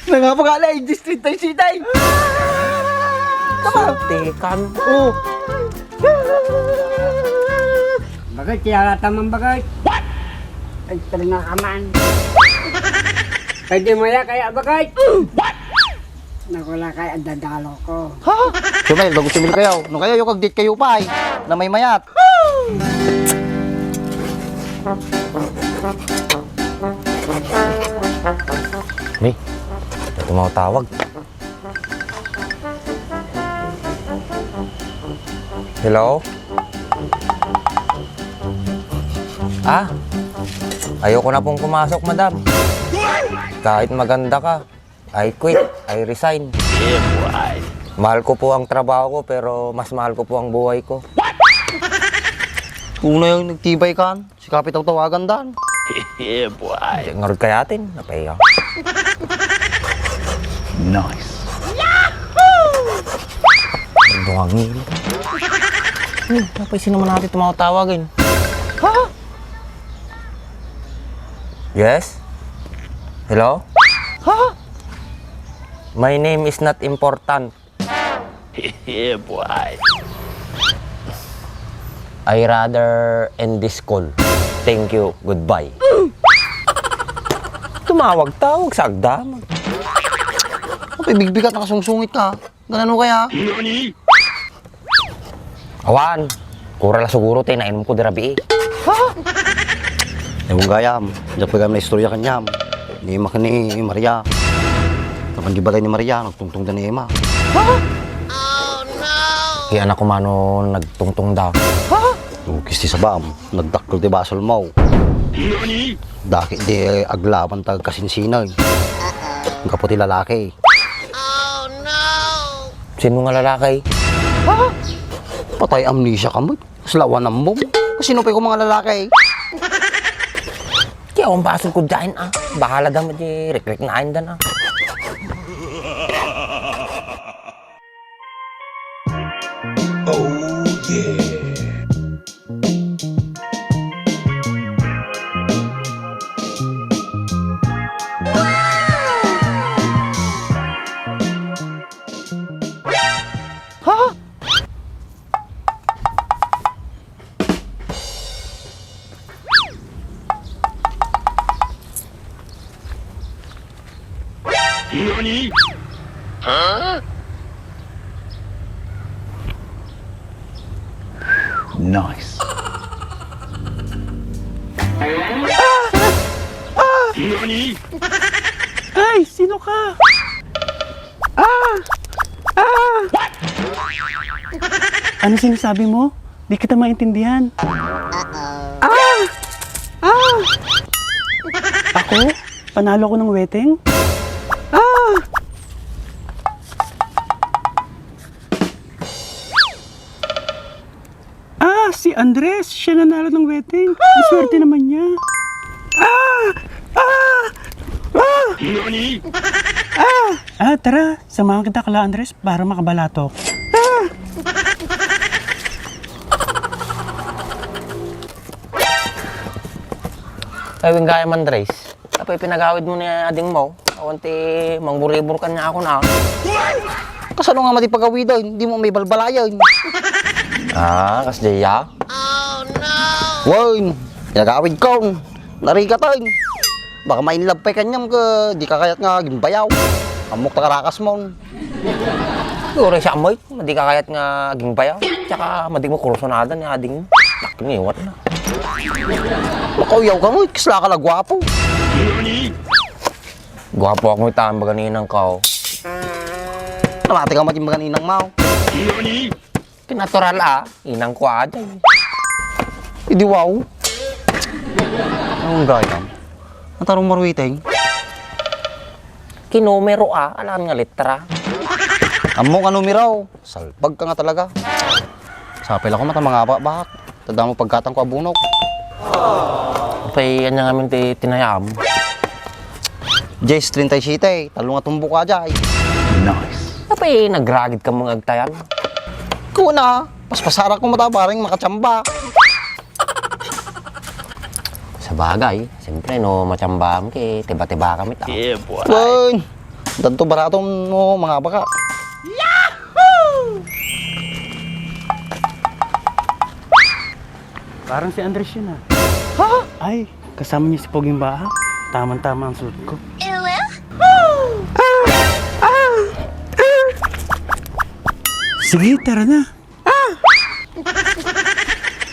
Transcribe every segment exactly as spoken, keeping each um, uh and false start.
Nangapa nga na, English treinta y siete. Tama. Tekan. Oh. Bakit? Kaya ka tamang bakit? What? Ay, talaga ka man. Pwede mo ya kaya bakit? What? Nakula kaya ang dadalo ko. Ha? Sumil, bago sumil kayo. No kayo, yung kag-date kayo pa eh. Na may mayat. Ni, ito mga tawag. Hello? Ah, ayoko na pong pumasok, madam. Kahit maganda ka, I quit, I resign. Mahal ko po ang trabaho ko, pero mas mahal ko po ang buhay ko. Una yung nagtibay kan, si Kapit ang tawagan dan. Yeah, boy. Ngarud kayatin, napaya. Nice. Dungangi. Hmm, napay sino man natin tumatawagin? Ha? Yes? Hello? Ha? My name is not important. Yeah, boy. I rather end this call. Thank you. Goodbye. Tumawag-tawag sa agdamag. Apay, bigbigat nakasungsungit ka. Ganun kaya? Awan. Kura la siguro ti nainom ko di rabii. Ha? Ewan gayam. Diak pay gayam naistorya kaniam. Ni Emma ken ni Maria. Kapan di balay ni Maria, nagtungtong da ni Emma. Ha? Kaya na kumano nagtungtong da. Ha? Tugis ti sabam, nagdakkel ti basolmo. Daki di aglaban ta agkasinsinay. Gapu ti lalaki. Sino nga lalaki? Ha? Patay amnesia ka met. Kasla awan ammom. Kasino pay ko mga lalaki? Ti awan basol ko dyan, ah. Bahala da met ti rikriknaen da na. Oh, yeah. Ha? Nani? Huh? Nice. Nani? Ay, sino ka? Ah! Ah! Ano sinasabi mo? Di kita maintindihan. Ah! Ah! Ako? Panalo ko ng weteng? Ah! Ah, si Andres, siya nanalo ng weteng. Ang swerte naman niya. Ah! Ah! Ah! Ah! Ah, tara, samahan kita kala Andres para makabalatok. Ah! Ay, winggayam, Andres. Apay pinagawid mo ni ading mo? Awan ti mangburibur kanya ako na. Kasano nga madi pagawidan? Di mo may balbalayan. Ah, kas diya? Wen, pinagawid ko. Narigatan. Baka ma-inlove pay kanyam ka, di ka kayat nga gimbayaw. Ammok ta karakas mo. Uray siya amoy, madi ka kayat nga gimbayaw. Tsaka madi mo kursunada ni ading mo. Takniwat na. Makauyaw ka mo, kasla ka la guwapo. Guwapo ako, ita, ang baga ninang ka, oh. Namati ka, mati, baga ninang mo. Kinatural, ah. Inang ko, ah, day. Idi, wow. Anong gayam? Natarong maruiteng? Kinumero, ah. Alam nga letra. Ammo nga numero. Salbag ka nga talaga. Sapay la ko mata mangabak-bak. Tadamo pagkatang ko a bunok. Apay, anya ngamin ti tinayam? Jess, treinta y siete. Talo nga tumbok ka, jay. Nice. Apay, nagragid ka mga agtayan? Kuna, paspasarak ko mata, bareng makachamba. Sabagay, siyempre, no, machamba kami, tiba-tiba kami, ta. Yeah, boy. Wen, Danto baratom no mangabaka. Parang si Andres yun, ah. Ha? Ay, kasama niya si Poging Baak. Tamang-tama ang suot ko. Sige, tara na.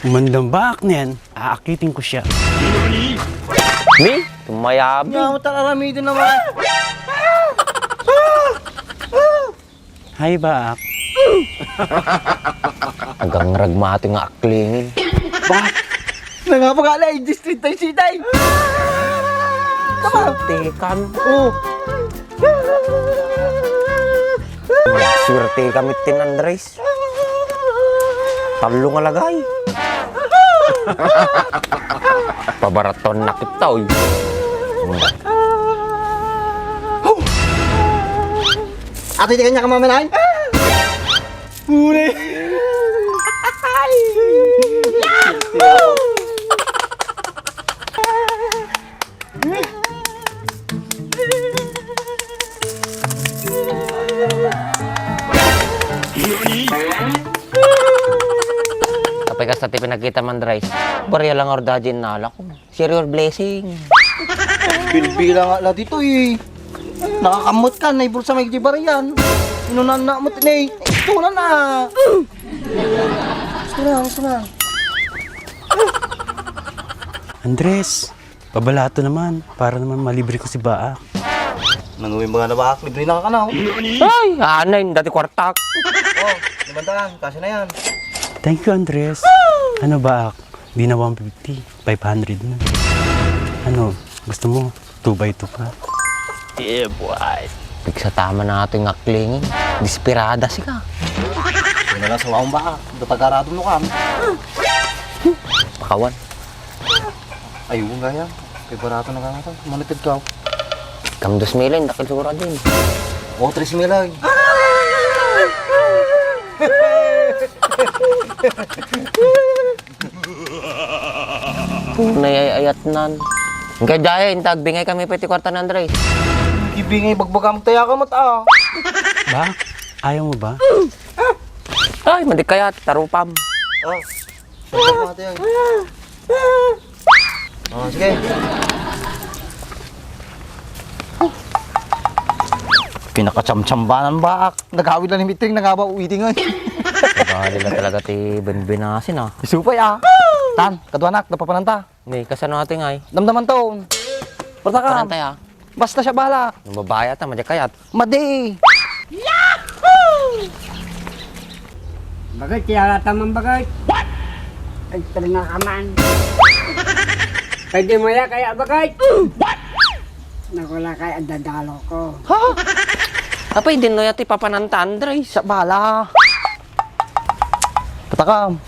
Umandang baak niyan, aakitin ko siya. Ni? Tumayabi. Nga, matal aramidin naman. Hi, Baak. Agang ragmato nga aklingin. Baak. Nangapa ka, alay, district tayo sitay. Tama. Tekan. Oh. Swerte kami tin Andres. Tallo nga lagay. Pabaraton na kita, oy. Ate, di kanya ka mamanay? Huli! Apay kasta ti pinakita man, Dres. Barya lang ordaji innala ko. Share your blessing. Bilbila nga la dito eh. Nakakamot ka, naibulsa may di bariyan. Inunan na mo tinay. Ito na na. Gusto na, gusto na. Andres, pabalato naman. Para naman malibre ko si Baak. Nanguwi mga na Baak, libre na ka kanaw. Ay, anay, dati kwartak. Oh, limandaan, kasya na yan. Thank you, Andres. Ano, Baak? Di na one fifty, five hundred na. Ano, gusto mo two by two pa? Yeah, boy. Pigsa tama na ato yung aklingin. Desperada sika. Yun na lang sa waong baka. Ito pagkaradon mo kam. Pakawan. Ayun, gaya. Kay barato na ka nga to. Manitid ka. Kam dos mil, dakil siguro din. O, tres mil ay. Nayayayat nan. Kay Jaya, intag, bingay kami pwede kwarta ni Andres. Ibingay, bagbagam tayo ka mat, ah. Ba? Ayaw mo ba? Ay, madi kaya, tarupam. Ah. Tarupam ate, ay. Oh, sige. Pinakachamchambanan ba? Nagawid lang ni Mitring, nangaba, uwiting, ay. Nagahali na talaga ti benbenasin, ah. Isupay, ah. Tan, kaduanak, napapananta. Ni, kasano ati ngay? Damdaman to. Porta ka. Parang tayo, ah. Basta siya bahala. Nung mabaya ta, madya kayat. Madi. Bagay, tiyara taman bagay. What? Ay, talaga ka man. Pwede mo ya kaya bagay? What? Nakula kaya dadalo ko. Ha? Apay, din no yati papananta, Andres. Siya bahala. Patakam.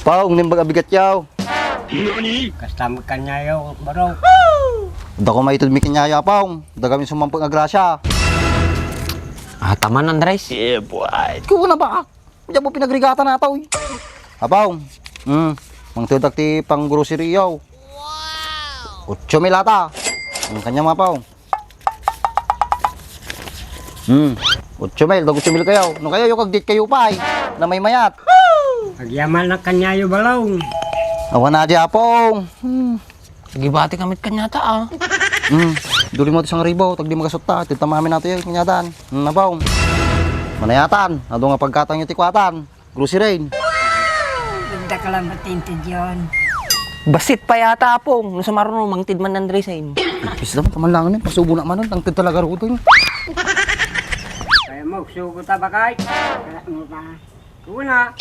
Paong, nimbag abigat yaw. Kasta magkanyayo, baro. Dako maitud mi kanyayo, Apong. Dagami sumampot nga grasya. Ah, taman, Andres. Yeah, boy. Ikaw na ba? Diyan mo pinagrigatan na ito, eh. Apong. Hmm. Mangtudak ti pang-grocery yaw. Wow! Otso mil ata. Ang kanya, Apong. Hmm. Otso mil, dag otso mil kayo. No kayo, yung kagdit kayo pa, eh. Na may mayat. Agyaman na kanyayo, balong. Awan na di, Apong. Hmm. Gibati kamit kanyata, ah. Hmm. Duli mo ti sangribo, tagdi magasutta. Tita mami nato yung kanyatan. Hmm, Apong. Manayatan. Ado nga pagkatang yung tikwatan. Grocery. Nagdakalan ba tinted yun? Basit pa yata, Apong. No sa marunong, mangtid man Andres, eh. Ipis naman, kamanlangan yun. Pasubo na man, ang tid talaga ruto yun. Kaya mo, sugo ta ba, Kay? Kaya mo ba? Sugo na.